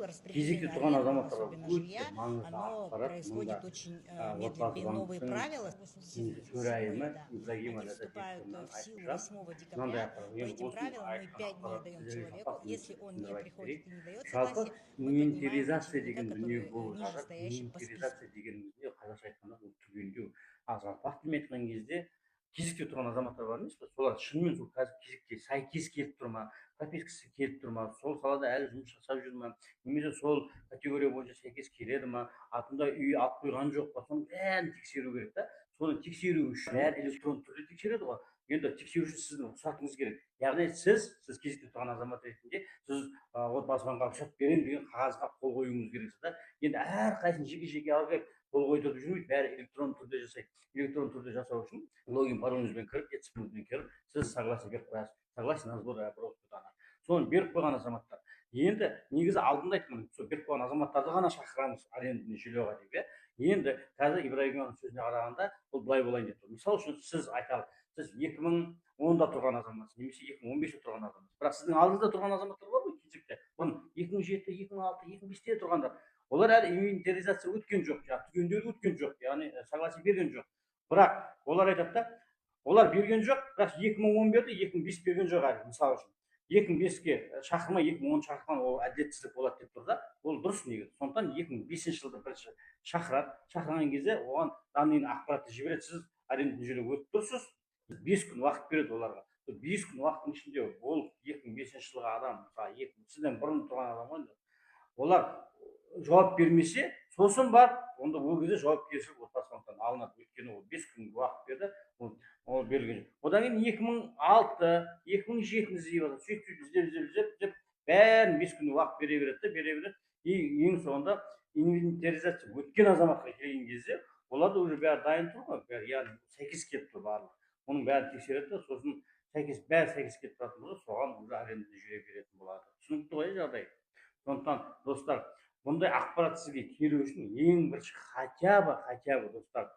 Кезекте Распределение тұрған арендного, азаматтарға особенно өте жилья, маңызды оно ақпарат. Происходит Мұнда очень Отбасы медленно. И новые банктің правила, төрайымы да, Ибрагима они вступают Ләззат в силу айтуынша, 8 мынандай декабря. ақпарат. По Енді этим осының правилам мы айтқан 5 дней ақпарат даем сіздерге человеку. жалпақ Если он не түсіндіріп айтып приходит берейін. И не дает Жалпы, согласие, мы поднимаем инвентаризация очередника, деген дүние который болып жатыр. нижестоящий по списку. Инвентаризация дегеніміз не? Қазақша айтқанда, ол түгендеу. Ал жалпақ тілмен айтқан кезде, кезекте тұрған азаматтар бар емес пе, солар шынымен сол қазір кезекке сәйкес келіп тұр ма, пропискасы келіп тұр ма, сол салада әлі жұмыс жасап жүр ма немесе сол категория бойынша сәйкес келеді ма, атында үй алып қойған жоқ па, соның бәрін тексеру керек та. Соны тексеру үшін бәрі электронды түрде тексереді ғой. Енді тексеру үшін сіздің рұқсатыңыз керек, яғни сіз кезекте тұрған азамат ретінде сіз Отбасы банкқа рұқсат беремін деген қағазға қол қоюыңыз керексіз да. Енді әрқайсысын жеке жеке алып келіп, қол қойдырып жүрмейді, бәрі электронды түрде жасайды. Электронды түрде жасау үшін логин, пароліңізбен кіріп, ЭЦП кіріп, сіз согласие беріп қоясыз, согласие на сбор и обработку данных. Соны беріп қойған азаматтар, енді негізі алдында айтқан, сол беріп қойған азаматтарды ғана шақырамыз арендный жильеға деп, иә. Енді қазір Ибрагимованың сөзіне қарағанда, ол былай болайын деп тұр. Мысалы үшін, сіз, айталық, сіз 2010-да тұрған азаматсыз немесе 2015-те тұрған азаматсыз, бірақ сіздің алдыңызда тұрған азаматтар бар ғой кезекте, бұрын 2007, 2006, 2005-те тұрғандар. Олар әлі инвентаризация өткен жоқ, жаңағы түгендеуді өткен жоқ, яғни согласие берген жоқ. Бірақ олар айтады да, олар берген жоқ, бірақ 2010 берді, 2005 берген жоқ әлі. Мысалы үшін, 2005-ке шақырмай, 2010 шақырған, ол әділетсіздік болады деп тұр да. Ол дұрыс негізі. Сондықтан 2005 жылды бірінші шақырады. Шақырған кезде оған данный, ақпаратты жібереді: сіз арендный жүйеге өтіп тұрсыз. 5 күн уақыт береді оларға. Сол 5 күн уақыттың ішінде ол 2005 жылғы адам, мысалы, сізден бұрын тұрған адам ғой енді, олар жауап бермесе, сосын барып онда ол кезде жауапкершілік Отбасы банктан алынады, өйткені ол 5 күн уақыт берді, ол берілген жоқ. Одан кейін 2006, 2007-ні іздей бастады. Сөйтіп, сөйтіп, іздеп, іздеп, іздеп, іздеп, бәрін 5 күн уақыт бере береді де, бере береді. И ең соңында инвентаризация өткен азаматқа келген кезде оларда уже бәрі дайын тұр ғой, бәрі, яғни сәйкес келіп тұр барлығы. Оның бәрін тексереді да, сосын сәйкес, бәрі сәйкес келіп тұратын болса, соған уже арендный жүйе беретін болады. Түсінікті ғой жағдай? Сондықтан, достар, бұндай ақпарат сізге келу үшін ең бірінші хотя бы, достар,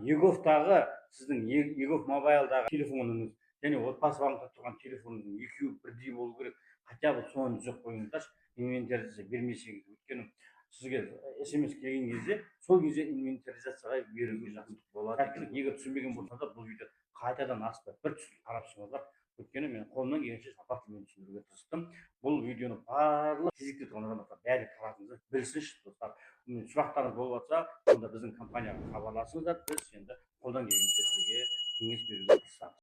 еговтағы, сіздің eGov Mobile'дағы телефоныңыз және Отбасы банкта тұрған телефоныңыздың екеуі бірдей болу керек. Хотя бы соны түзеп қойыңыздаршы, инвентаризация бермесеңіз. Өйткені сізге СМС келген кезде, сол кезде инвентаризацияға беруге жақсы болады екен. Егер түсінбеген болсаңыздар, бұл видео қайтадан аспай бір түсін қарап шығыңыздар, өйткені мен қолымнан келгенше жалпақ тілмен түсіндіруге тырыстым. Бұл видеоны барлық кезекте тұрған азаматтар бәрі таратыңыздар, білсінші, достар. Сұрақтарыңыз болып жатса, онда біздің компанияға хабарласыңыздар. Біз енді қолдан келгенше сізге кеңес беруге тырысамыз.